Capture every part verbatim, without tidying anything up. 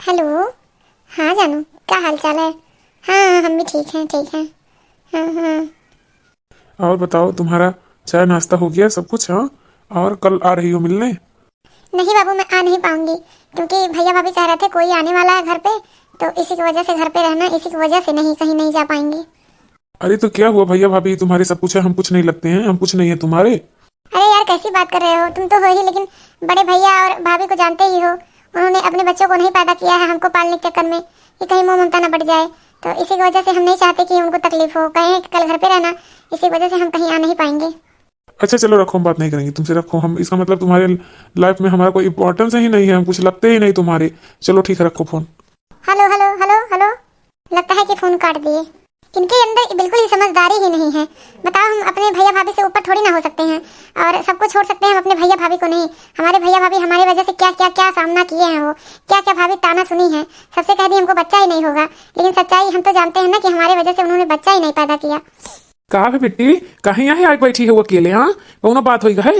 हेलो, हाँ जानू, क्या हाल चाल है? हाँ, हम भी ठीक हैं, ठीक हैं। हाँ, हाँ। और बताओ, तुम्हारा चाय नाश्ता हो गया सब कुछ? हाँ, और कल आ रही हो मिलने? नहीं बाबू, मैं आ नहीं पाऊंगी, क्योंकि भैया भाभी कह रहे थे कोई आने वाला है घर पे, तो इसी की वजह से घर पे रहना, इसी की वजह से नहीं, कहीं नहीं जा पाएंगे। अरे तो क्या हुआ भैया भाभी, तुम्हारे सब कुछ है, हम कुछ नहीं लगते हैं, हम कुछ नहीं है तुम्हारे। अरे यार, कैसी बात कर रहे हो? तुम तो हो ही, लेकिन बड़े भैया और भाभी को जानते ही हो, उन्होंने अपने बच्चों को नहीं पैदा किया है हमको पालने के चक्कर में कि कहीं मोह ममता ना बढ़ जाए, तो इसी की वजह से हम नहीं चाहते कि उनको तकलीफ हो। कहे हैं कि कल घर पे रहना, इसी वजह से हम कहीं आ नहीं पाएंगे। अच्छा चलो रखो, हम बात नहीं करेंगे तुमसे, रखो। हम, इसका मतलब तुम्हारे लाइफ में हमारा कोई इंपॉर्टेंस ही नहीं है, हम कुछ लगते ही नहीं तुम्हारे। चलो ठीक है, रखो फोन। हेलो, हेलो, हेलो, हेलो। लगता है कि फोन काट दिए। इनके अंदर बिल्कुल ही समझदारी ही नहीं है। बताओ, हम अपने भैया भाभी से ऊपर थोड़ी ना हो सकते हैं और सबको छोड़ सकते हैं, हम अपने भैया भाभी को नहीं। हमारे भैया भाभी हमारे वजह से क्या क्या क्या सामना किए हैं, वो क्या क्या भाभी ताना सुनी है। सबसे कह दी हमको बच्चा ही नहीं होगा, लेकिन सच्चाई हम तो जानते हैं ना कि हमारे वजह से उन्होंने बच्चा ही नहीं पैदा किया। का बे बिट्टी, कहीं यहाँ आके बैठी है वो अकेले? हाँ, कौनो बात होई है?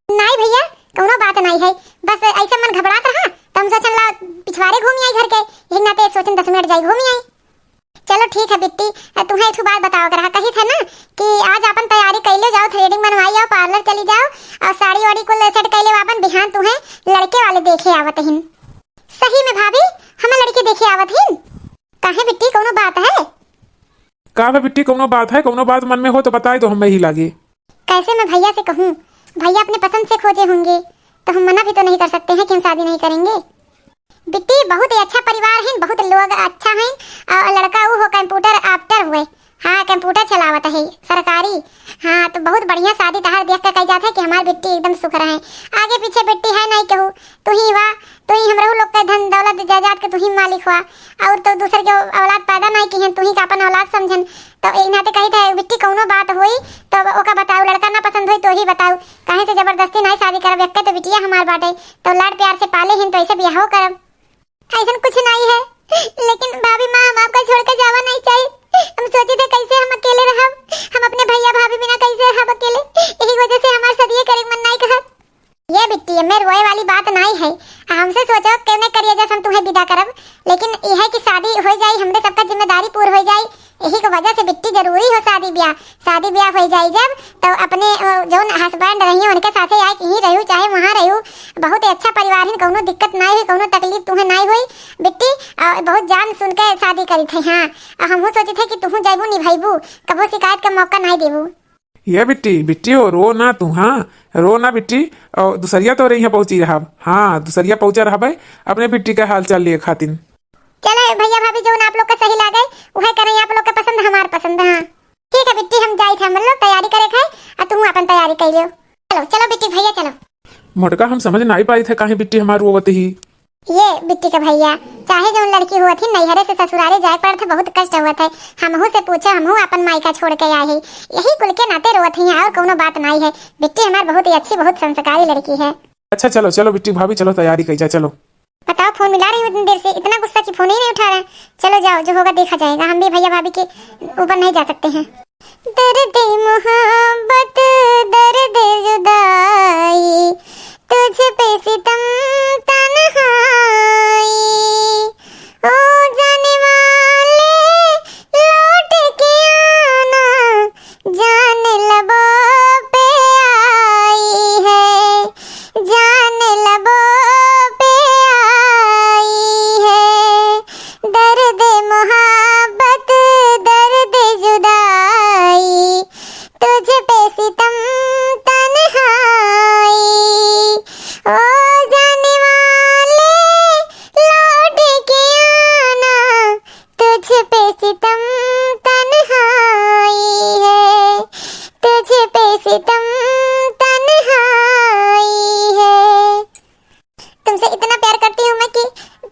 नाई भैया, कौनो बात नाई है, बस ऐसे मन घबरात रहा, तो हम सोचन ला पिछवारे घूमी आई घर के, यही नाते सोचन दस मिनट जाई घूमी आई। चलो ठीक है बिट्टी, तुम्हें एक ठो बात बताओ, अगर कही थे ना कि आज अपन तैयारी कैले जाओ, थ्रेडिंग बनवाई आओ, पार्लर चली जाओ और साड़ी वाड़ी कुल सेट कैले आओ, अपन बिहान तुम्हें लड़के वाले देखे आवत हिन। सही में भाभी, हमें लड़के देखे आवत हिन। काहे बिट्टी, कौनो बात है? का बे बिट्टी, कौनो बात है? कौनो बात मन में हो तो बताई दो, हम ही लागे। कैसे मैं भैया से कहूँ? भैया अपने पसंद से खोजे होंगे, तो हम मना भी तो नहीं कर सकते हैं कि हम शादी नहीं करेंगे। बिट्टी, बहुत ही अच्छा परिवार है, बहुत लोग अच्छा हैं। और लड़का वो हो, कंप्यूटर ऑपरेटर हुए। हाँ, कंप्यूटर चलावत है सरकारी। हाँ, तो बहुत बढ़िया शादी तहार देख के कही जात है कि हमार बिट्टी एकदम सुख रहे। आगे पीछे बिट्टी है नहीं कहू, तू ही वा, तू ही हमरो लोग के धन दौलत जायदाद के तू ही मालिक हुआ, और तो दूसर के औलाद पैदा नहीं की हैं, तू ही का अपन औलाद समझन। तो एक नाते कही थे बिट्टी, कौनो बात होई तो ओका बताऊ, लड़का ना पसंद होई तो ही बताऊ, कहीं से जबरदस्ती नहीं शादी करब, एक तो बिटिया हमार बाटे, तो लाड़ प्यार से पाले हैं तो ऐसे बियाहो करब। ऐसन कुछ नहीं है, लेकिन भाभी माँ, हम आपका छोड़ के जावा नहीं चाहिए। हम सोचे थे कैसे हम अकेले रहब, हम अपने भैया भाभी बिना कैसे रहब अकेले, यही वजह से हमार शादी करे के मन नहीं कहत। ये बिट्टी, एमे रोए वाली बात नाई है। हमसे सोचो केने करिए जस हम तुम्हें विदा करब, लेकिन यह है कि शादी हो जाई, हमरे सबका जिम्मेदारी पूर हो जाई। यही के वजह से बिट्टी जरूरी हो शादी ब्याह। शादी ब्याह हो जाई जब, तो अपने, अ, जौन हस्बैंड रही उनके साथे आए कहीं रहू चाहे वहाँ रहू, बहुत ही अच्छा परिवार है, कौनो दिक्कत नाई हुई, कौनो तकलीफ तुम्हें नाई हुई बिट्टी। और बहुत जान सुन के शादी करी थे। हाँ, और हमहू सोचे थे कि तुहू जैबू निभाईबू, कबो शिकायत का मौका नाई देबू। ये बिट्टी, बिट्टी हो, रो ना तू, हाँ, रो ना बिट्टी। और दुसरिया तो रही है पहुँची रहब, हाँ, दुसरिया पहुँचा रहब है अपने बिट्टी का हाल चाल लिए खातिन। चलो भैया भाभी, जौन आप लोग का सही लागे, वह करें, आप लोग का पसंद, हमार पसंद, हाँ। ठीक है बिट्टी, हम जाई थे, हम लोग तैयारी करे थे, और तुम अपन तैयारी कर लो। चलो, चलो बिट्टी भैया, चलो। मोटका, हम समझ नाई पाई थे काहे बिट्टी हमार रोवत ही। ये बिट्टी के भैया, चाहे जौन लड़की हुआ थी, नैहरे से ससुरारे जाए पड़त है, बहुत कष्ट हुआ था। हमहू से पूछे, हमहू अपन मायका छोड़ के आए हैं, यही कुल के नाते रोवत ही, और कौनो बात नाई है। बिट्टी हमार बहुत ही अच्छी, बहुत संस्कारी लड़की है। अच्छा चलो, चलो बिट्टी भाभी, चलो तैयारी कई जा, चलो। बताओ, फोन मिला रही हूँ इतनी देर से, इतना गुस्सा कि फोन ही नहीं उठा रहे हैं। चलो जाओ, जो होगा देखा जाएगा, हम भी भैया भाभी के ऊपर नहीं जा सकते हैं। दर्द मोहब्बत, दर्द जुदाई, तुझ पे सितम तन्हाई। ओ जाने वाले, लौट के आना, जान लबों पे आई है, जान लबों पे आई है। दर्द मोहब्बत, दर्द जुदाई, तुझ पे सितम तन्हाई। ओ जाने वाले, लौट के आना, तुझ पे सितम तन्हाई है, तुझ पे सितम तन्हाई है। तुमसे इतना प्यार करती हूँ मैं कि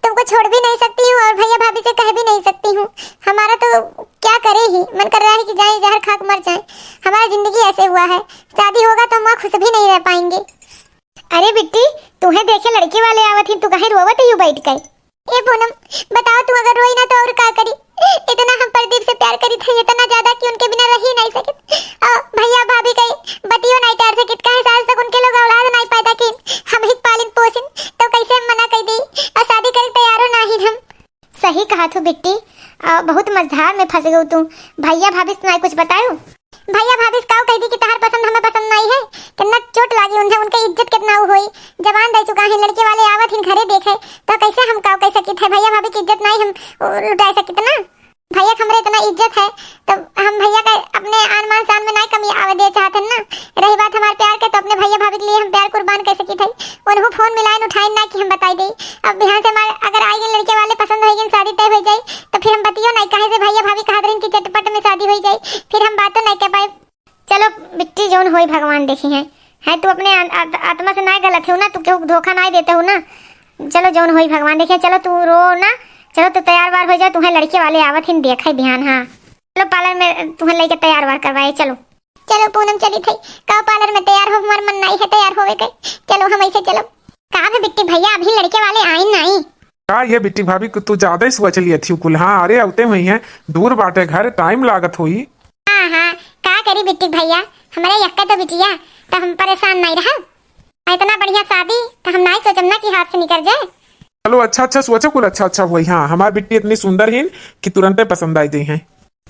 तुमको छोड़ भी नहीं सकती हूँ और भैया भाभी से कह भी नहीं सकती हूँ। हमारा तो क्या करे ही, मन कर रहा है कि जाए, जहर खा के मर जाए। हमारा जिंदगी ऐसे हुआ है, शादी होगा तो हम वहाँ खुश भी नहीं रह पाएंगे। अरे बिट्टी, तुहे देखे लड़के वाले आवत ही, तू काहे रोवत ही बैठ के? ए पूनम, बताओ तू अगर रोई ना तो और का करी? इतना हम प्रदीप से प्यार करी थे, इतना ज्यादा कि उनके बिना रह ही नहीं सके। और भैया भाभी कहे बतियो नहीं टार सके, काहे से आज तक उनके लोग औलाद नहीं पैदा की, हम ही पालिन पोसिन, तो कैसे हम मना कर दी? और शादी करे तैयारो नहीं हम। कहा थू बिट्टी, आ, बहुत मझधार में फँस गऊ तू। भइया भाभी से नाई कुछ बतायू? भइया भाभी से काऊ कहि दी कि तहार पसंद हमें पसंद नाई है। कितना चोट लागी उन्हें, उनके इज्जत कितना उ होई। जबान दे चुका है, लड़के वाले आवत हिन घरे देखे, तो कैसे हम काऊ कहि सकित है? भइया भाभी की इज्जत नाई हम उ, लुटाए सकित ना। भइया के हमरे इतना इज्जत है, तो हम भइया का अपने आन मान शान में नाई कमी आवे दे चाहत हन ना। रही बात हमार प्यार के, तो अपने भइया भाभी के लिए हम प्यार कुर्बान कहि सकित है। उन्हों फोन मिलाइन उठाइन ना कि हम बताई दे। अब बिहान से हमार अगर आई गए लड़के वाले, पसंद होई गए, शादी तय हो जाई, तो फिर हम बतियो नाई, काहे से भइया भाभी कहत रहिन कि चटपट में शादी हो जाई, फिर हम बातों नाई कह पाए। चलो बिट्टी, जौन होई भगवान देखी हैं। हैं, तू अपने आ-, आ-, आत्मा से ना गलत हो ना, तू केहू धोखा ना देते हो ना। चलो जौन होई भगवान देखी हैं। चलो तू रो ना, चलो तू तैयार वार हो जाओ, तुम्हें लड़के वाले आवत हिन देखे बिहान। हाँ चलो पार्लर में तुम्हें लेके तैयार वार करवाए। चलो चलो पूनम चली थई, का पार्लर में तैयार हो, हमार मन नाई है तैयार होवे के। चलो हम ऐसे चलो। का बे बिट्टी भइया, अभी लड़के वाले आइन नाई? का ये बिट्टी भाभी, तू ज्यादा ही सोच लिया थी कुल। हाँ, अरे अवते हुई हैं, दूर बाटे घर, टाइम लागत होई। हाँ हाँ, का करी बिट्टी भइया, हमरे यक्का तो बिटिया, तो हम परेशान नाई रहा। इतना बढ़िया शादी तो हम नाई सोचम ना कि हाथ से निकल जाए। चलो अच्छा अच्छा सोचो कुल, अच्छा अच्छा होई। हाँ, हमार बिट्टी इतनी सुंदर हिन कि तुरंते पसंद आई जइहैं।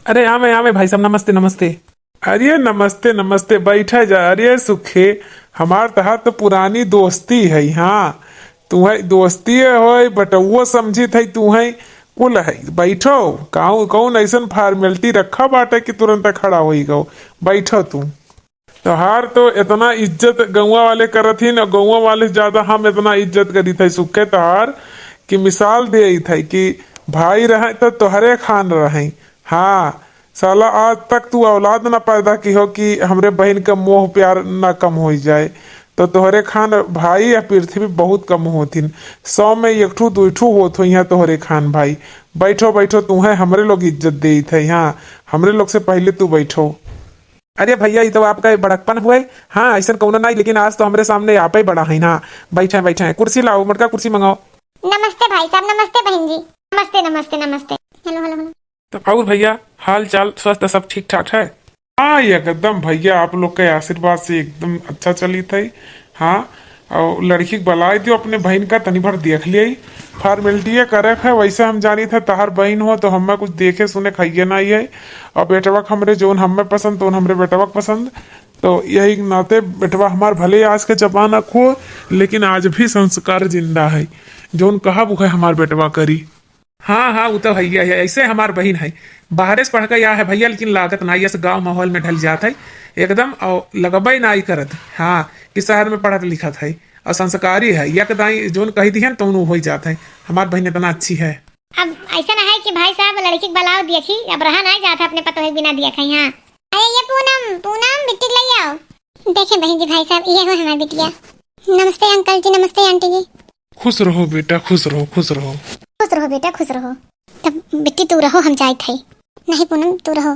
अरे आवे आवे भाई साहब, नमस्ते नमस्ते। अरे नमस्ते नमस्ते, बैठा जा। अरे सुखे, हमार तहार तो पुरानी दोस्ती है। हाँ, तुम्हें दोस्ती है होय, बटउओ समझित है तुम्हें, कुल है। बैठो, काऊ कौन ऐसन फॉर्मेलिटी रखा बाटे कि तुरंत खड़ा होई गओ? बैठो तू। तोहार तो इतना इज्जत गौवा वाले करत ही न, गौवा वाले से ज्यादा हम इतना इज्जत करी थे सुखे तोहार कि मिसाल दे थे कि भाई रहे तो तोहरे खान रहे। हाँ, साला आज तक तू औलाद ना पैदा की हो कि हमरे बहिन का मोह प्यार ना कम होई जाए। तो तोहरे खान भाई या पृथ्वी बहुत कम होथिन, सौ में एक ठू दुई ठू होत होइहैं तोहरे खान भाई। बैठो बैठो, तू है हमरे लोग इज्जत देइत है। हाँ, हमरे लोग से पहले तू बैठो। अरे भइया, ई तो आपका बड़कपन हुए। हाँ, ऐसन कौनो नाई, लेकिन आज तो हमरे सामने आप ही बड़ा है ना। बैठे बैठे, कुर्सी लाओ, मोटका कुर्सी मंगाओ। नमस्ते भाई साहब, नमस्ते बहन जी। नमस्ते नमस्ते नमस्ते। हेलो हेलो हेलो। तो और भइया, हाल चाल स्वस्थ, सब ठीक ठाक है? हाँ एकदम भइया, आप लोग के आशीर्वाद से एकदम अच्छा चलित है। हाँ, और लड़की के बुलाए दियो अपने बहिन का, तनी भर देख लिया। फॉर्मेलिटी करे है, वैसे हम जानी था तहार बहिन हो तो हमें कुछ देखे सुने खाइए ना है। और बेटवा के हमरे जौन हमें पसंद, तौन हमरे बेटवा के पसंद। तो यही नाते बेटवा हमार भले आज के जमाना खो, लेकिन आज भी संस्कार जिंदा है। जौन कहब उहे हमार बेटवा करी। हाँ हाँ, उ तो भइया है, ऐसे हमार बहिन है। बाहरे से पढ़ के आया है भइया, लेकिन लागत ना, यस गाँव माहौल में ढल जात है एकदम, और लगबे ना करत। हाँ, कि शहर में पढ़त लिखत है और संस्कारी है। यक दाई जौन कही दिहन तौन हो जात है। हमार बहिन इतना अच्छी है। अब ऐसा ना है कि भाई साहब लड़की के बुलाओ देखी, अब रहा ना जात है अपने पतोह के बिना देखे। हाँ, अरे ये पूनम, पूनम बिट्टी के ले आओ। देखें बहन जी, भाई साहब ये हो हमार बिटिया। नमस्ते अंकल जी, नमस्ते आंटी जी। खुश रहो बेटा, खुश रहो, खुश रहो। खुश रहो बेटा, खुश रहो। तब बिट्टी तू रहो, हम जाइत है। नहीं पूनम, तू रहो।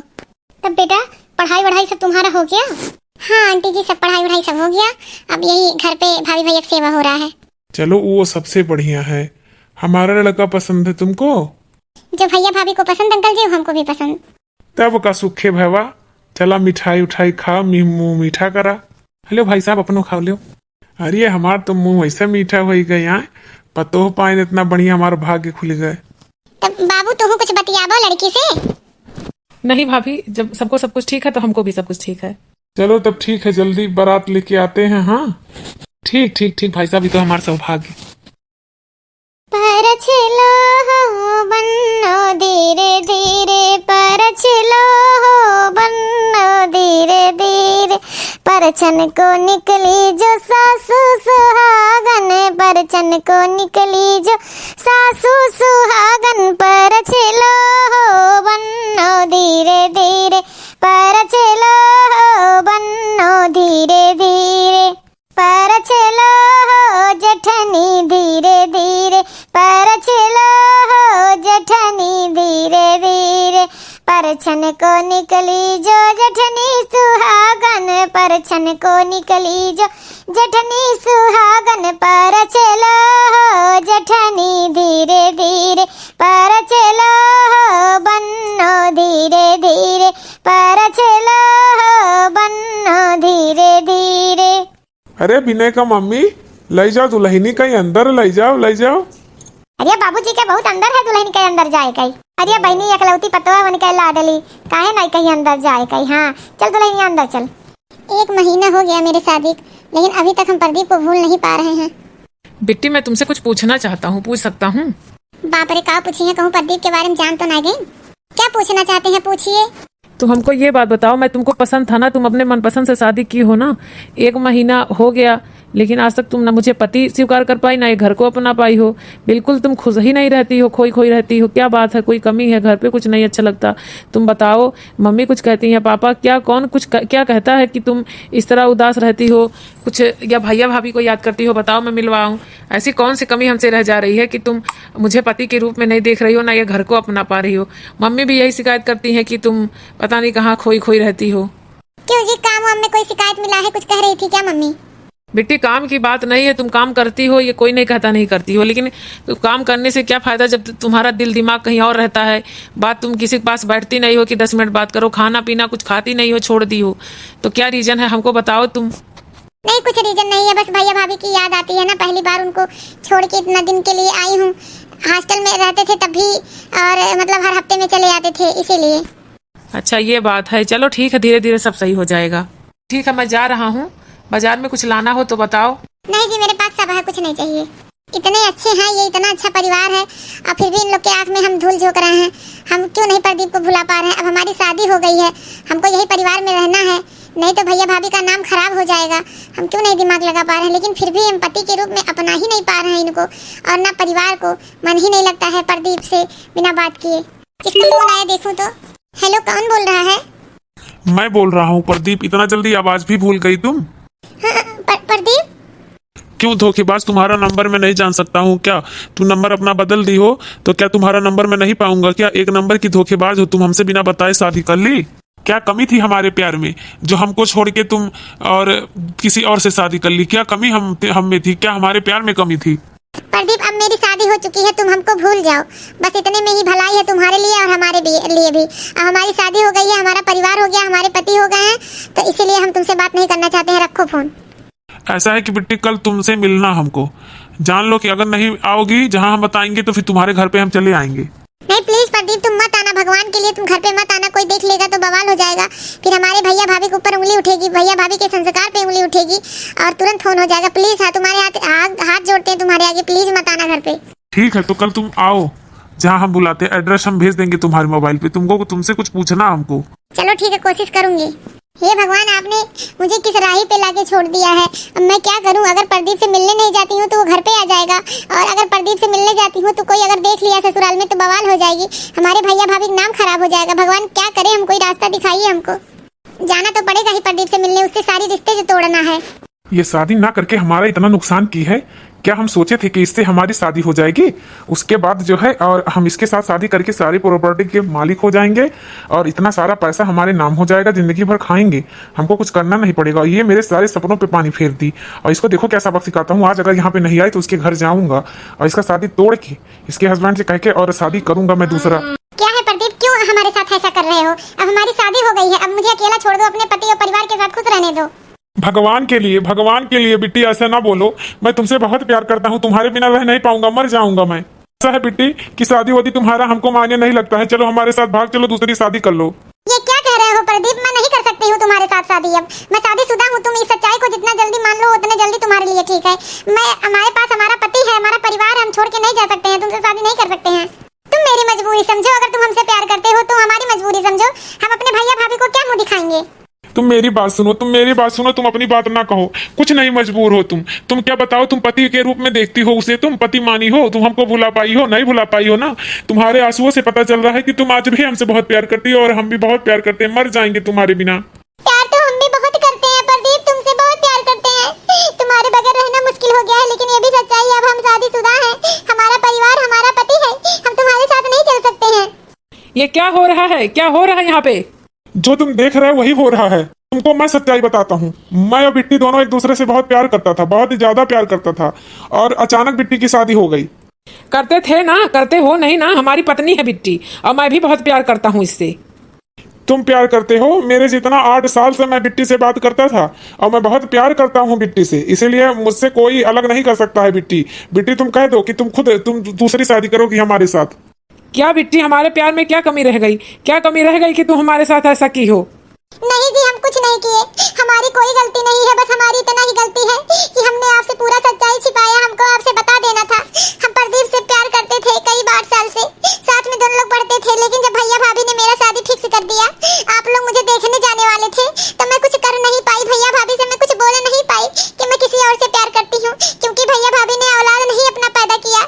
तब बेटा, पढ़ाई वढ़ाई सब तुम्हारा हो गया? हाँ आंटी जी, सब पढ़ाई वढ़ाई सब हो गया। अब यही घर पे भाभी भैया की सेवा हो रहा है। चलो, वो सबसे बढ़िया है। हमारा लड़का पसंद है तुमको? जो भैया भाभी को पसंद अंकल जी, वो हमको भी पसंद। तब का सुखे भवा, चला मिठाई उठाई खा, मी-, मुंह मीठा करा। हेलो भाई साहब, अपनो खाओ लियो। अरे हमार तो मुंह ऐसा मीठा होई गए, यहाँ पतोह पाइन इतना बढ़िया, हमार भाग्य खुल गए। तब बाबू तुहू कुछ बतियाबो लड़की से? नहीं भाभी, जब सबको सब कुछ ठीक है तो हमको भी सब कुछ ठीक है। चलो तब ठीक है, जल्दी बारात लेके आते हैं। हाँ ठीक ठीक ठीक भाई साहब, ये तो हमार सौभाग्य। परछलो हो बन्नो धीरे धीरे, परछलो हो बन्नो धीरे धीरे। परछन को निकली जो सासू सुहागन, परछन को निकली जो सासू सुहागन। परछलो हो बन्नो धीरे धीरे, परछलो हो बन्नो धीरे धीरे। परछलो हो जेठनी धीरे धीरे, परछलो हो जेठनी धीरे धीरे। परछन को निकली जो जेठनी सुहागन, परछन को निकली जो जेठनी सुहागन। परछलो हो जेठनी धीरे धीरे, परछलो हो बन्नो धीरे धीरे, परछलो हो बन्नो धीरे धीरे। अरे विनय का मम्मी, लई जाओ दुल्हनी कहीं अंदर, लई जाओ, लई जाओ। अरे बाबूजी के बहुत अंदर है दुल्हन के अंदर जाए कई। अरे बहिनी एकलौती पतोह उनके लाडली, काहे नहीं कहीं अंदर जाए कई। हाँ चल दुल्हनिया अंदर चल। एक महीना हो गया मेरे शादी, लेकिन अभी तक हम प्रदीप को भूल नहीं पा रहे हैं। बिट्टी, मैं तुमसे कुछ पूछना चाहता हूँ, पूछ सकता हूँ? बाप रे, का पूछी है? कहूँ प्रदीप के बारे में जान तो ना गई? क्या पूछना चाहते हैं, पूछिए। तुम हमको ये बात बताओ, मैं तुमको पसंद था ना, तुम अपने मनपसंद से शादी की हो ना, एक महीना हो गया, लेकिन आज तक तुम ना मुझे पति स्वीकार कर पाई, ना ये घर को अपना पाई हो। बिल्कुल तुम खुश ही नहीं रहती हो, खोई खोई रहती हो। क्या बात है, कोई कमी है घर पे? कुछ नहीं अच्छा लगता? तुम बताओ, मम्मी कुछ कहती हैं, पापा क्या, कौन कुछ क-, क्या कहता है कि तुम इस तरह उदास रहती हो? कुछ या भैया भाभी को याद करती हो? बताओ, मैं मिलवाऊँ। ऐसी कौन सी कमी हमसे रह जा रही है कि तुम मुझे पति के रूप में नहीं देख रही हो, ना ये घर को अपना पा रही हो? मम्मी भी यही शिकायत करती हैं कि तुम पता नहीं कहाँ खोई खोई रहती हो। क्यों जी, काम वाम में कोई शिकायत मिला है? कुछ कह रही थी क्या मम्मी? बिट्टी, काम की बात नहीं है, तुम काम करती हो, ये कोई नहीं कहता नहीं करती हो, लेकिन काम करने से क्या फायदा जब तु-, तुम्हारा दिल दिमाग कहीं और रहता है। बात, तुम किसी के पास बैठती नहीं हो कि दस मिनट बात करो, खाना पीना कुछ खाती नहीं हो, छोड़ दी हो, तो क्या रीजन है, हमको बताओ तुम। नहीं, कुछ रीजन नहीं है, बस भैया भाभी की याद आती है ना, पहली बार उनको छोड़ के इतना दिन के लिए आई हूँ। हॉस्टल में रहते थे तब भी, और मतलब हर हफ्ते में चले आते थे, इसीलिए। अच्छा, ये बात है। चलो ठीक है, धीरे धीरे सब सही हो जाएगा। ठीक है, मैं जा रहा हूँ, बाजार में कुछ लाना हो तो बताओ। नहीं जी, मेरे पास सब है, कुछ नहीं चाहिए। इतने अच्छे हैं ये, इतना अच्छा परिवार है, और फिर भी इन लोग के आँख में हम धूल झोंक रहे हैं। हम क्यों नहीं प्रदीप को भुला पा रहे हैं? अब हमारी शादी हो गई है, हमको यही परिवार में रहना है, नहीं तो भैया भाभी का नाम खराब हो जाएगा। हम क्यों नहीं दिमाग लगा पा रहे हैं, लेकिन फिर भी हम पति के रूप में अपना ही नहीं पा रहे हैं इनको, और ना परिवार को। मन ही नहीं लगता है प्रदीप से बिना बात किए। किसका फोन आया देखूं तो। हेलो, कौन बोल रहा है? मैं बोल रहा हूँ प्रदीप, इतना जल्दी आवाज भी भूल गई तुम? हाँ, पर, प्रदीप। क्यों धोखेबाज, तुम्हारा नंबर मैं नहीं जान सकता हूँ क्या? तुम नंबर अपना बदल दी हो तो क्या तुम्हारा नंबर मैं नहीं पाऊंगा क्या? एक नंबर की धोखेबाज हो तुम, हमसे बिना बताए शादी कर ली। क्या कमी थी हमारे प्यार में जो हमको छोड़ के तुम और किसी और से शादी कर ली? क्या कमी हम, हम में थी? क्या हमारे प्यार में कमी थी? प्रदीप, अब मेरी शादी हो चुकी है, तुम हमको भूल जाओ। बस इतने में ही भलाई है तुम्हारे लिए और हमारे लिए, लिए भी। अब हमारी शादी हो गई है, हमारा परिवार हो गया, हमारे पति हो गए हैं, तो इसीलिए हम तुमसे बात नहीं करना चाहते हैं। रखो फोन। ऐसा है कि बिट्टी, कल तुमसे मिलना हमको। जान लो कि अगर नहीं आओगी, जहाँ हम बताएंगे, तो फिर तुम्हारे घर पे हम चले आएंगे। नहीं, प्लीज प्रदीप, तुम मत आना, भगवान के लिए तुम घर पे मत आना, कोई देख लेगा तो बवाल हो जाएगा। फिर हमारे भैया भाभी के ऊपर उंगली उठेगी, भैया भाभी के संस्कार पे उंगली उठेगी और तुरंत फोन हो जाएगा। प्लीज, हाँ, तुम्हारे हाथ, हाथ, हाथ जोड़ते हैं तुम्हारे आगे, प्लीज मत आना घर पे। ठीक है, तो कल तुम आओ, जहाँ हम बुलाते हैं, एड्रेस हम भेज देंगे तुम्हारे मोबाइल पे। तुमको, तुमसे कुछ पूछना हमको। चलो ठीक है, कोशिश करूंगी। हे भगवान, आपने मुझे किस राही पे लाके छोड़ दिया है। अब मैं क्या करूं? अगर प्रदीप से मिलने नहीं जाती हूँ तो वो घर पे आ जाएगा, और अगर प्रदीप से मिलने जाती हूँ तो कोई अगर देख लिया ससुराल में तो बवाल हो जाएगी, हमारे भैया भाभी का नाम खराब हो जाएगा। भगवान, क्या करें हम? कोई रास्ता दिखाइए हमको। जाना तो पड़ेगा ही प्रदीप से मिलने, उससे सारे रिश्ते जो तोड़ना है। ये शादी ना करके हमारा इतना नुकसान की है। क्या हम सोचे थे कि इससे हमारी शादी हो जाएगी? उसके बाद जो है, और हम इसके साथ शादी करके सारी प्रॉपर्टी के मालिक हो जाएंगे और इतना सारा पैसा हमारे नाम हो जाएगा, जिंदगी भर खाएंगे, हमको कुछ करना नहीं पड़ेगा। ये मेरे सारे सपनों पे पानी फेर दी। और इसको देखो क्या सबक सिखाता हूँ, आज अगर यहाँ पे नहीं आई तो उसके घर जाऊँगा और इसका शादी तोड़ के, इसके हस्बैंड से कह के और शादी करूँगा मैं दूसरा। क्या है प्रदीप, क्यों हमारे साथ ऐसा कर रहे हो? अब हमारी शादी हो गई है, अब मुझे अकेला छोड़ दो, अपने पति और परिवार के साथ खुश रहने दो। भगवान के लिए, भगवान के लिए बिट्टी, ऐसा ना बोलो। मैं तुमसे बहुत प्यार करता हूँ, तुम्हारे बिना रह नहीं पाऊंगा, मर जाऊंगा मैं। ऐसा है बिट्टी कि शादी वादी तुम्हारा हमको मायने नहीं लगता है। चलो हमारे साथ भाग चलो, दूसरी शादी कर लो। ये क्या कह रहे हो प्रदीप? मैं नहीं कर सकती हूँ तुम्हारे साथ शादी। अब मैं शादीशुदा हूँ, तुम इस सच्चाई को जितना जल्दी मान लो उतने जल्दी तुम्हारे लिए ठीक है। मैं, हमारे पास हमारा पति है, हमारा परिवार है, हम छोड़ के नहीं जा सकते हैं, तुमसे शादी नहीं कर सकते हैं। तुम मेरी मजबूरी समझो, अगर तुम हमसे प्यार करते हो तो हमारी मजबूरी समझो। हम अपने भैया भाभी को क्या मुंह दिखाएंगे? तुम मेरी बात सुनो, तुम मेरी बात सुनो, तुम अपनी बात ना कहो। कुछ नहीं, मजबूर हो तुम। तुम क्या बताओ, तुम पति के रूप में देखती हो उसे? तुम पति मानी हो? तुम हमको भुला पाई हो? नहीं भुला पाई हो ना। तुम्हारे आंसुओं से पता चल रहा है कि तुम आज भी हमसे बहुत प्यार करती हो और हम भी बहुत प्यार करते हैं, मर जाएंगे तुम्हारे बिना। प्यार तो हम भी बहुत करते हैं प्रदीप, तुमसे बहुत प्यार करते हैं। तुम्हारे बगैर रहना मुश्किल हो गया है, लेकिन ये भी सच्चाई है, अब हम शादीशुदा हैं। हमारा परिवार, हमारा पति है, हम तुम्हारे साथ नहीं चल सकते हैं। ये क्या हो रहा है, क्या हो रहा है यहाँ पे? जो तुम देख रहे हो वही हो रहा है। तुमको मैं सच्चाई बताता हूँ, मैं और बिट्टी दोनों एक दूसरे से बहुत प्यार करता था, बहुत ही ज्यादा प्यार करता था, और अचानक बिट्टी की शादी हो गई। करते थे ना, करते हो नहीं ना, हमारी पत्नी है बिट्टी और मैं भी बहुत प्यार करता हूँ इससे। तुम प्यार करते हो? मेरे जितना आठ साल से मैं बिट्टी से बात करता था, और मैं बहुत प्यार करता हूँ बिट्टी से, इसीलिए मुझसे कोई अलग नहीं कर सकता है बिट्टी। बिट्टी, तुम कह दो कि तुम खुद, तुम दूसरी शादी करोगी हमारे साथ। क्या बिट्टी, हमारे प्यार में क्या कमी रह गई? क्या कमी रह गई कि तुम हमारे साथ ऐसा की हो? नहीं जी, हम कुछ नहीं किए, हमारी कोई गलती नहीं है, बस हमारी इतना ही गलती है कि हमने आपसे पूरा सच्चाई छिपाया, हमको आपसे बता देना था। हम प्रदीप से प्यार करते थे कई बार साल से, साथ में दोनों लोग पढ़ते थे, लेकिन जब भैया भाभी ने मेरा शादी फिक्स कर दिया, आप लोग मुझे देखने जाने वाले थे, तो मैं कुछ कर नहीं पाई, भैया भाभी से मैं कुछ बोल नहीं पाई कि मैं किसी और से प्यार करती हूँ, क्योंकि भैया भाभी ने औलाद नहीं अपना पैदा किया,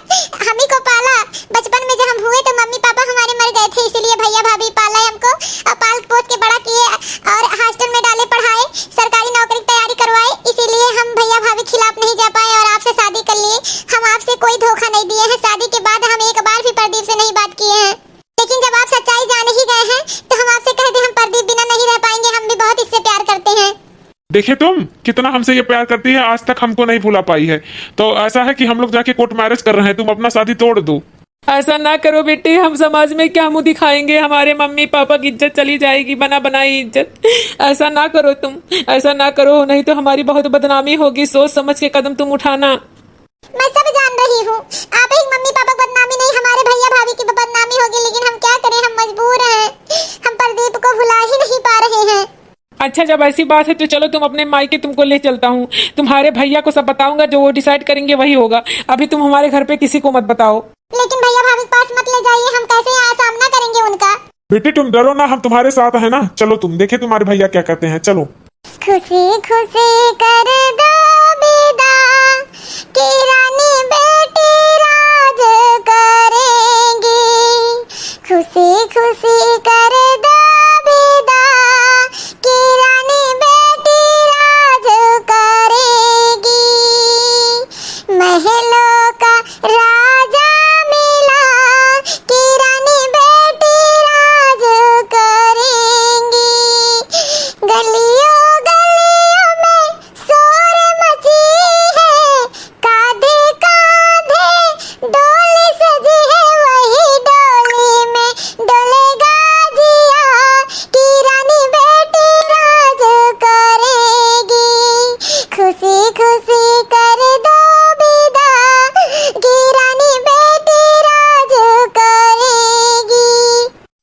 हम ही को पाला। बचपन में जब हम हुए तो मम्मी पापा हमारे मर गए थे, इसीलिए भैया भाभी पाला हमको और पाल पोस के बड़ा किए और हॉस्टल में डाले, पढ़ाए, सरकारी नौकरी की तैयारी करवाए, इसीलिए हम भैया भाभी खिलाफ नहीं जा पाए और आपसे शादी कर लिए। हम आपसे कोई धोखा नहीं दिए हैं। शादी के बाद हम एक बार भी प्रदीप से नहीं बात किए हैं, लेकिन जब आप सच्चाई जान ही गए हैं तो हम आपसे कह दें, हम प्रदीप बिना नहीं रह पाएंगे, हम भी बहुत इससे प्यार करते हैं। देखे तुम, कितना हमसे ये प्यार करती है, आज तक हमको नहीं भुला पाई है। तो ऐसा है कि हम लोग जाके कोर्ट मैरिज कर रहे हैं, तुम अपना शादी तोड़ दो। ऐसा ना करो बेटी, हम समाज में क्या मुंह दिखाएंगे, हमारे मम्मी पापा की इज्जत चली जाएगी, बना बनाई इज्जत। ऐसा ना करो तुम, ऐसा ना करो, नहीं तो हमारी बहुत बदनामी होगी। सोच समझ के कदम तुम उठाना। मैं सब जान रही हूँ, आप ही मम्मी पापा की बदनामी नहीं, हमारे भैया भाभी की बदनामी होगी, लेकिन हम क्या करें, हम मजबूर हैं, हम प्रदीप को भुला ही नहीं पा रहे हैं। अच्छा, जब ऐसी बात है तो चलो, तुम अपने मायके, तुमको ले चलता हूँ, तुम्हारे भैया को सब बताऊंगा, जो वो डिसाइड करेंगे वही होगा। अभी तुम हमारे घर पे किसी को मत बताओ। लेकिन भैया भाभी के पास मत ले जाइए, हम कैसे यहाँ सामना करेंगे उनका? बेटी, तुम डरो ना, हम तुम्हारे साथ हैं ना। चलो तुम, देखे तुम्हारे भैया क्या कहते हैं। चलो। खुशी खुशी कर दो विदा कि रानी बेटी राज करेंगी। खुशी खुशी कर दो विदा कि रानी बेटी राज करेंगी। महलों का राजा मिला कि रानी बेटी राज करेंगी। गलियों गलियों में शोर मची है, कांधे कांधे डोली सजी है, वही डोली में डोलेगा जिया कि रानी बेटी राज करेगी। खुशी खुशी कर दो विदा कि रानी बेटी राज करेगी।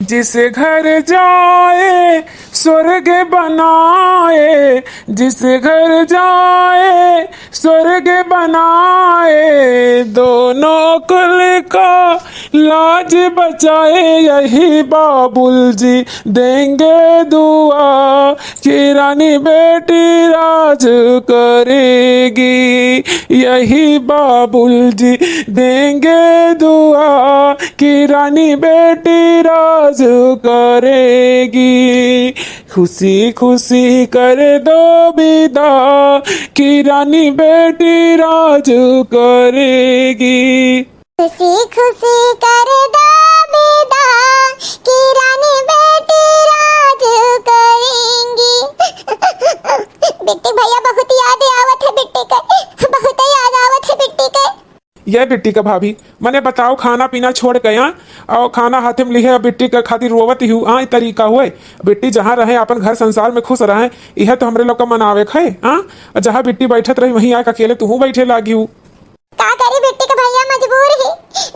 जिस घर जाए स्वर्ग बनाए, जिस घर जाए स्वर्ग बनाए, दोनों कुल का लाज बचाए, यही बाबुल जी देंगे दुआ कि रानी बेटी राज करेगी। यही बाबुल जी देंगे दुआ कि रानी बेटी राज करेगी। खुशी खुशी कर दो विदा कि रानी बेटी राज करेगी। खुशी खुशी कर दो विदा कि रानी बेटी राज करेंगी। बिट्टी भैया, बहुत याद आवत है बिट्टी के, बहुत याद आवत है बिट्टी के। ये बिट्टी का भाभी, मने बताओ, खाना पीना छोड़ के, हाँ, और खाना हाथे में लिहे बिट्टी के खातिर रोवत ही हूँ, हाँ, ई तरीका हुए? बिट्टी जहाँ रहे, अपन घर संसार में खुश रहे, यह तो हमरे लोग का मनावे के है, हाँ? जहाँ बिट्टी बैठत रही, वहीं आके अकेले तुहू बैठे लागी हूँ। का करी बिट्टी के भैया, मजबूर ही।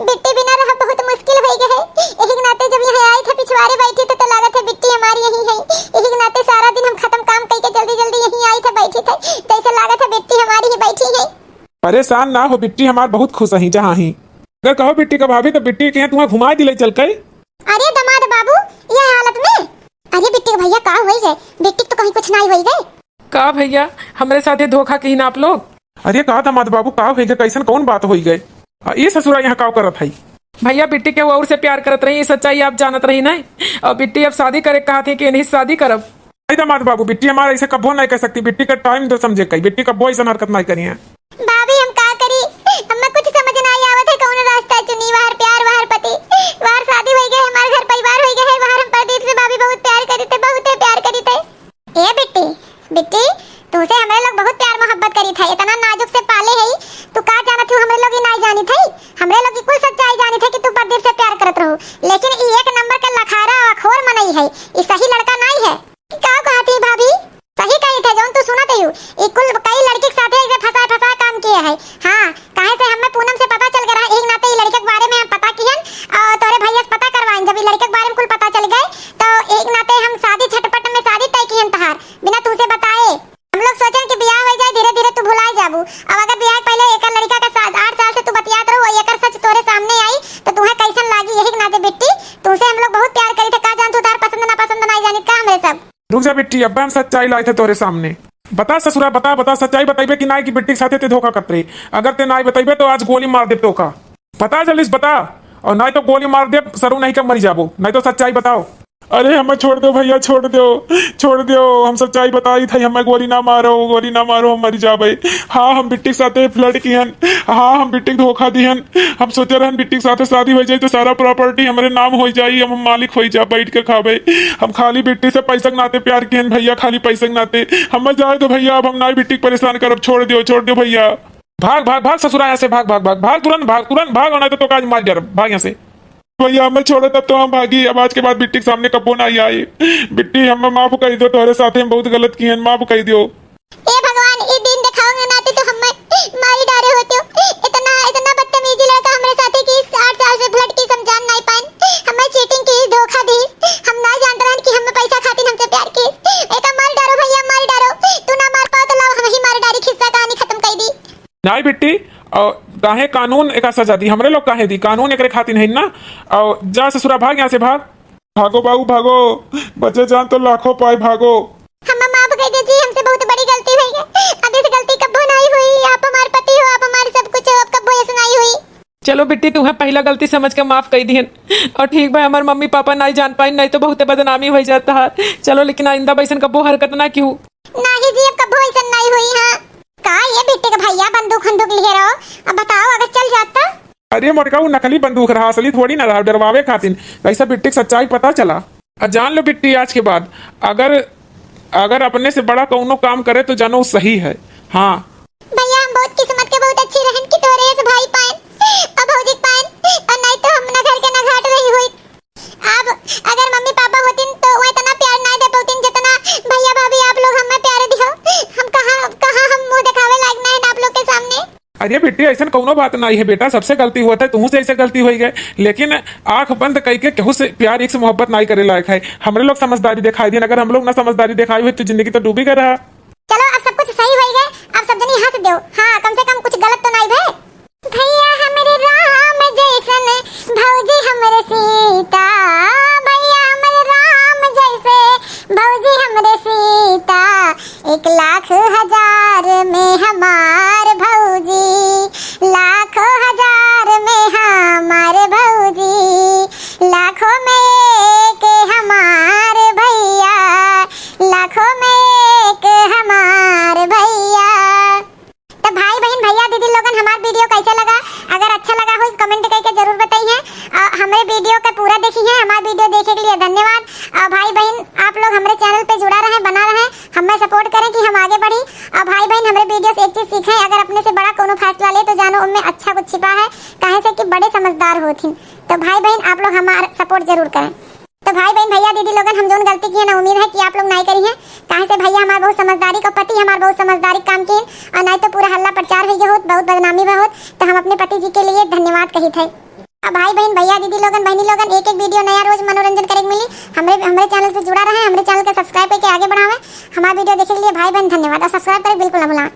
बिट्टी बिना रह बहुत मुश्किल होइ गए है। यही के नाते जब यहाँ आई थे, पिछवारे बैठी थे, तो लागत है बिट्टी हमारी यही है। यही के नाते सारा दिन हम खत्म काम कइके जल्दी जल्दी यहीं आई थे, बैठी थे, जैसे लागत है बिट्टी हमारी ही बैठी है। परेशान ना हो बिट्टी, हमार बहुत खुश ही जहाँ ही। अगर कहो बिट्टी का भाभी, तो बिट्टी के यहाँ तुम्हें घुमा दिले चल के। अरे दमाद बाबू, यह हालत में? अरे बिट्टी के भैया, का होई गए? बिट्टी के तो कहीं कुछ ना होई गए। का भैया, हमरे साथे धोखा किहिन आप लोग? अरे का दमाद बाबू, का होई गए? कैसन कौन बात होई गए? आ, ये ससुरा यहाँ का करत है? भैया, बिट्टी केहू और से प्यार करत रही, ये सच्चाई आप जानत रही नहीं। और बिट्टी अब शादी करे कहा थे कि नहीं शादी करब। नहीं दमाद बाबू, बिट्टी हमारा ऐसे कब्बो नहीं कर सकती। बिट्टी का टाइम तो समझे कई, बिट्टी कब्बो ऐसा हरकत नहीं करी है। भाभी, हम का करी? हमें कुछ समझ ना आवत है, कौन रास्ता चुनी, बाहर प्यार, बाहर पति, बाहर शादी होई गए, हमारे घर परिवार होई गए है, बाहर हम प्रदीप से भाभी बहुत प्यार करी थे, बहुत ही प्यार करी थे। ए बिट्टी, बिट्टी, तुमसे हमरे लोग बहुत प्यार मोहब्बत करी थे, इतना नाजुक से पाले है, तू का जानत हो, हमरे लोग ही नहीं जानी थे, हमरे लोग की कुल सच्चाई जानी थे कि तू प्रदीप से प्यार करत रहो, लेकिन ई एक नंबर के लखारा अखोर मनई है, ई सही लड़का बिट्टी, अब्बे हम सच्चाई लाए थे तोरे सामने। बता ससुरा, बता, बता, सच्चाई बतइबे कि नाई कि बिट्टी के साथे ते धोखा करत रहे? अगर ते नाई बतइबे तो आज गोली मार देब तोका। बता जल्दी से बता, और नाई तो गोली मार देब, सरू नहीं के मरी जाबो, नाई तो सच्चाई बताओ। अरे हमें छोड़ दो भइया, छोड़ दो, छोड़ दो, हम सच्चाई बताई थई, हमें गोली ना मारो, गोली ना मारो, हम मरी जाबे। हाँ, हम बिट्टी के साथे flirt किहन, हाँ, हम बिट्टी के धोखा दिहन। हम सोचे रहन बिट्टी के साथे शादी होइ जाई तो सारा property हमरे नाम होइ जाई, हम मालिक होइ जा, बैठ के खाबे। हम खाली बिट्टी से पैसा के नाते प्यार किहन भइया, खाली पैसा के नाते। हमें जाए दो भइया, अब हम नाई बिट्टी के परेशान करब, छोड़ दियो, छोड़ दियो भइया। भाग, भाग, भाग ससुरा यहाँ से, भाग, भाग, भाग, भाग, तुरंत भाग, तुरंत भाग, और नहीं तो तोका आज मार डारब, भाग यहाँ से। भइया हमें छोड़ो तब तो हम भागी, अब आज के बाद बिट्टी के सामने कब्बो ना आई। बिट्टी हमें माफ कर दो, तोहरे साथे हम बहुत गलत किहन, माफ कर दो। ए भगवान, ई दिन देखावे के नाते तो हमें मारी डारे होते हो। इतना, इतना बदतमीजी लड़का हमरे साथे की आठ साल से flirt की हम जान नहीं पाएन। हमें cheating की, धोखा दी। हम ना जानत रहन कि हमें पैसा खातिर हमसे प्यार की। एका मार डारो भइया, मार डारो। तू ना मार पाओ तो लाओ हम ही मार डारी, खिस्सा कहानी खत्म कर दी। नाई बिट्टी, अ, काहे कानून एका सजा दी? हमरे लोग काहे दी? कानून एकरे खातिर है ना। अ, जा ससुरा, भाग यहाँ से, भाग। भागो बाबू, भागो, बचे जान तो लाखों पाए, भागो। हमें माफ कर दे जी, हमसे बहुत बड़ी गलती हुई है, अब इस गलती कब्बो नहीं हुई। आप हमारे पति हो, आप हमारे सब कुछ हो, अब कब्बो ऐसा नहीं हुई। चलो बिट्टी, तुहें पहला गलती समझ के माफ कर दिहन, और ठीक बा, हमार मम्मी पापा नहीं जान पाइन, नहीं तो बहुते बदनामी हो जाता है। चलो, लेकिन आइंदा वैसन कब्बो हरकत ना किहू। नाही जी, अब कब्बो ऐसन नहीं हुई। हाँ, का ये बिट्टी के भइया बंदूक उंदूक लिए रहो? अब बताओ, अगर चल जाता। अरे मोटका, वो नकली बंदूक रहा, असली थोड़ी ना रहा, डरवावे खातिर। कैसा बिट्टी के सच्चाई पता चला। आ जान लो बिट्टी, आज के बाद अगर, अगर अपने से बड़ा कौनो काम करे तो जानो वो सही है। हाँ। भइया, हम बहुत किस्मत के बहुत अच्छी रहन कि तोरे से भाई पाएन और भौजी पाएन, और नहीं तो हम ना घर के ना घाट रही हुई। अब अगर मम्मी पापा होतिन तो वो इतना प्यार ना दे पाउतिन जितना भइया भाभी आप लोग हमें प्यार दिहो। हम कहाँ, कहाँ हम मुँह दिखावे लायक ना है आप लोग के सामने। अरे बेटी, ऐसन कौनो बात नहीं है बेटा, सबसे गलती हुआ था, तुहू से ऐसे गलती हो गए, लेकिन आंख बंद करके केहू से प्यार, एक से मोहब्बत नहीं करे लायक है। हमरे लोग समझदारी दिखाई दिहन, अगर हम लोग ना समझदारी दिखाई हुई तो जिंदगी तो डूबी गए रहा। चलो, अब सब कुछ सही हो गए, अब सब जनी हंस दो। हाँ, कम से कम कुछ गलत तो नहीं भे। भइया हमरे राम जैसन, भौजी हमरे सीता। भइया हमरे राम जैसे, भौजी हमरे सीता। एक लाख हजार में हमार भौजी, लाखों हजार में हमार भौजी, लाखों में एक हमार भइया, लाखों में एक हमार भइया। तो भाई बहन, भइया दीदी लोगन, हमार video कैसे लगा? अगर अच्छा लगा हो, comment करके जरूर बताइए। और हमरे video के पूरा देखिए। हमार video देखे के लिए धन्यवाद। और भाई बहन, आप लोग हमरे channel पे जुड़ा रहें, बना रहें, हमें support करें कि हम आगे बढ़ी। और भाई बहन, हमरे video से एक चीज सीखें, अगर अपने से बड़ा कोनो फैसला ले तो जानो उनमें अच्छा कुछ छिपा है, काहे से कि बड़े समझदार होथिन। तो भाई बहन, आप लोग हमार support जरूर करें। तो भाई बहन, भइया दीदी लोगन, हम जौन गलती किए ना, उम्मीद है कि आप लोग नाई करिहें, काहे से भइया हमार बहुत समझदारी का, पति हमार बहुत समझदारी काम किए, और नाई तो पूरा हल्ला प्रचार हुई होत, बहुत बदनामी हुई होत। तो हम अपने पति जी के लिए धन्यवाद कही थे। अब भाई बहन, भइया दीदी लोगन, बहनी लोगन, एक एक video नया रोज मनोरंजन करे के मिली। हमरे, हमरे channel से जुड़ा रहें, हमरे channel के subscribe करके आगे बढ़ावें। हमार video देखे के लिए भाई बहन धन्यवाद, और subscribe करे बिल्कुल ना भुलाएं।